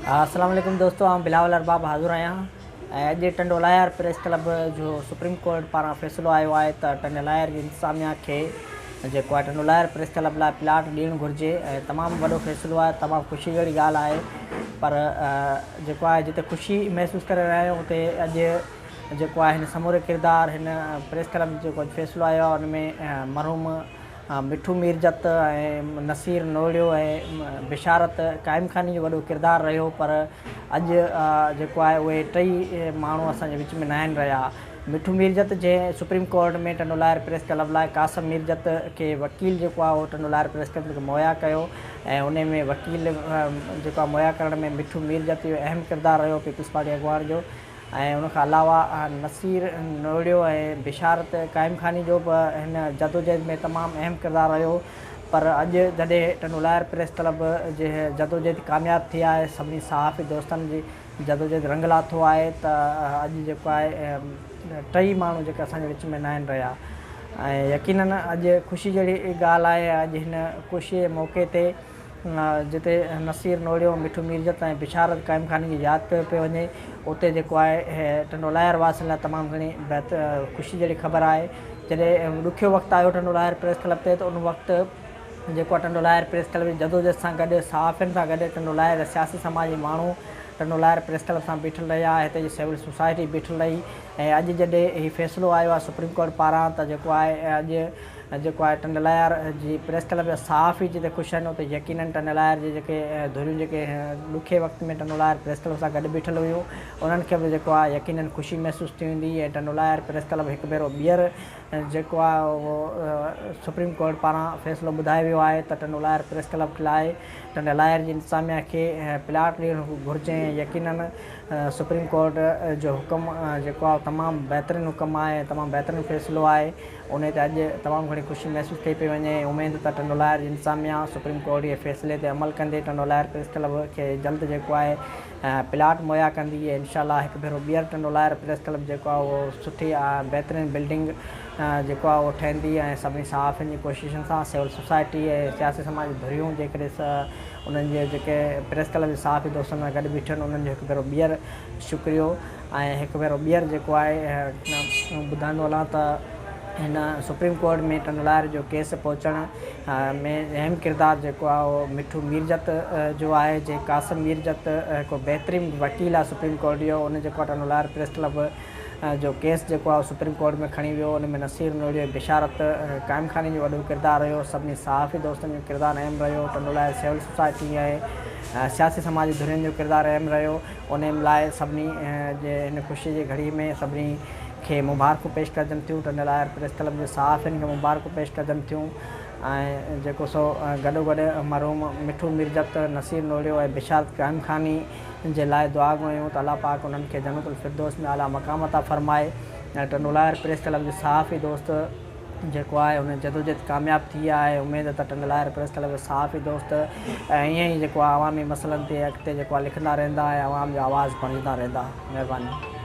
السلام عليڪم دوستو آئون بلاول ارباب حاضر آهيان ۽ اڄ ٽنڊو الهيار پريس ڪلب جو سپريم ڪورٽ پاران فيصلو آيو آهي ته ٽنڊي الهيار جي انتظاميا کي جيڪو آهي ٽنڊو الهيار پريس ڪلب لاء پلاٽ ڏيڻ گهرجي ۽ تمام وڏو فيصلو آهي تمام خوشي جهڙي ڳالهه آهي پر جيڪو آهي جتي خوشي محسوس ڪري رهيا آهيون اتي اڄ جيڪو آهي هن سموري ڪردار هن پريس ڪلب جو جيڪو فيصلو آيو آهي ان ۾ مرحوم مٺو ميرجت ۽ نصير نوڙيو ۽ بشارت قائم خاني جو وڏو ڪردار رهيو پر اڄ جيڪو آهي اهي ٽئي ماڻهو اسان جي وچ ۾ ناهن رهيا. مٺو ميرجت جنهن supreme court ۾ Tando Allahyar press club لاء قاسم ميرجت کي وڪيل جيڪو آهي اهو ٽنڊو لاهر پريس ڪلب کي مهيا ڪيو ۽ انهي ۾ وڪيل جيڪو آهي مهيا ڪرڻ ۾ مٺو ميرجت جو اهم ڪردار رهيو پيپلز پارٽي اڳواڻ جو. ۽ ان کان علاوه نصير نوڙيو ۽ بشارت قائم خاني جو به هن جدوجهد ۾ تمام اهم ڪردار رهيو پر اڄ جڏهن ٽنڊو لاهر پريس ڪلب جي جدوجهد ڪامياب ٿي آهي سڀني صحافي دوستن جي جدوجهد رنگ لاٿو آهي ته اڄ جيڪو آهي ٽئي ماڻهو جيڪي اسان جي وچ ۾ ناهن رهيا ۽ يقينن اڄ خوشي جهڙي ڳالهه آهي اڄ هن خوشي جي موقعي تي جتي نصير نوڙيو، مٺو ميرجت ۽ بشارت قائم خاني کي ياد ڪيو پيو وڃي، اتي جيڪو آهي ٽنڊو لاهيار واسين لاء تمام گهڻي بهتر خوشي جهڙي خبر آهي. جڏهن ڏکيو وقت آيو ٽنڊو لاهيار پريس ڪلب تي ته ان وقت جيڪو آهي ٽنڊو لاهيار پريس ڪلب جي جدوجهد سان گڏ صحافين سان گڏ ٽنڊو لاهيار جا سياسي سماجي ماڻهو ٽنڊو لاهيار پريس ڪلب سان بيٺل رهيا، هتي جي سول سوسائٽي بيٺل رهي ۽ اڄ جڏهن هي فيصلو آيو آهي سپريم ڪورٽ پاران ته جيڪو آهي اڄ جيڪو آهي ٽنڊلايار جي پريس ڪلب جا صحافي جتي خوش آهن اتي يقينن ٽنڊلايار جي جيڪي ڌريون جيڪي ڏکي وقت ۾ ٽنڊولايار پريس ڪلب سان گڏ بيٺل هيون انهن کي به جيڪو آهي يقينن خوشي محسوس ٿي هوندي ۽ ٽنڊولايار پريس ڪلب هڪ ڀيرو ٻيهر جيڪو آهي اهو سپريم ڪورٽ پاران فيصلو ٻڌايو ويو آهي ته ٽنڊولايار پريس ڪلب لاء ٽنڊلايار جي انتظاميا کي پلاٽ ڏيڻ گهرجي ۽ يقينن سپريم ڪورٽ جو حڪم جيڪو آهي تمام بهترين حڪم آهي ۽ تمام بهترين فيصلو آهي. انهي تي اڄ تمام گهڻي خوشي محسوس ٿئي پئي وڃي ۽ اميد ته ٽنڊولاهر جي انتظاميا سپريم ڪورٽ جي فيصلي تي عمل ڪندي ٽنڊولاهر پريس ڪلب کي جلد جيڪو آهي پلاٽ مهيا ڪندي ۽ انشاء الله هڪ ڀيرو ٻيهر ٽنڊولاهر پريس ڪلب جيڪو آهي اهو سٺي ۽ بهترين بلڊنگ جيڪو آهي اهو ٺهندي ۽ سڀني صحافين جي ڪوششن سان سول سوسائٽي ۽ سياسي سماجي ڌريون جيڪڏهن انهن جي جيڪي پريس ڪلب جي صحافي دوستن سان گڏ بيٺيون انهن جو هڪ ڀيرو ٻيهر شڪريو. ۽ هڪ ڀيرو ٻيهر جيڪو آهي ٻڌائيندو هلان ته هن سپريم ڪورٽ ۾ ٽنڊولاهر جو ڪيس پهچڻ ۾ اهم ڪردار جيڪو آهي اهو مٺو ميرجت جو آهي جنهن قاسم ميرجت هڪ بهترين وڪيل آهي سپريم ڪورٽ جو ان جيڪو آهي ٽنڊولاهر پريس ڪلب جو ڪيس جيڪو آهي سپريم ڪورٽ ۾ کڻي ويو ان ۾ نصير نوڙيو ۽ بشارت قائم خاني جو وڏو ڪردار رهيو سڀني صحافي دوستن جو ڪردار اهم رهيو ٽنڊولاهر سول سوسائٽي ۽ سياسي سماجي ڌرين جو ڪردار اهم رهيو انهيء لاء سڀني جي هن خوشيء جي گهڙيء ۾ سڀني کي مبارڪون پيش ڪجن ٿيون. ٽنڊي لاهر پريس ڪلب جي صحافين کي مبارڪون پيش ڪجن ٿيون ۽ جيڪو سو گڏوگڏ مرحوم مٺو ميرجت، نصير نوڙيو ۽ بشارت قائم خاني جي لاء دعا گهريون ته الله پاڪ انهن کي جنت الفردوس ۾ اعليٰ مقام عطا فرمائي ۽ ٽنڊو لاهر پريس ڪلب جي صحافي دوست جيڪو آهي ان جدوجهد ڪامياب ٿي آهي اميد ته ٽنڊ لاهر پريس ڪلب جا صحافي دوست ائين ئي جيڪو آهي عوامي مسئلن تي اڳتي جيڪو آهي لکندا رهندا ۽ عوام جو آواز بڻجندا رهندا مهرباني.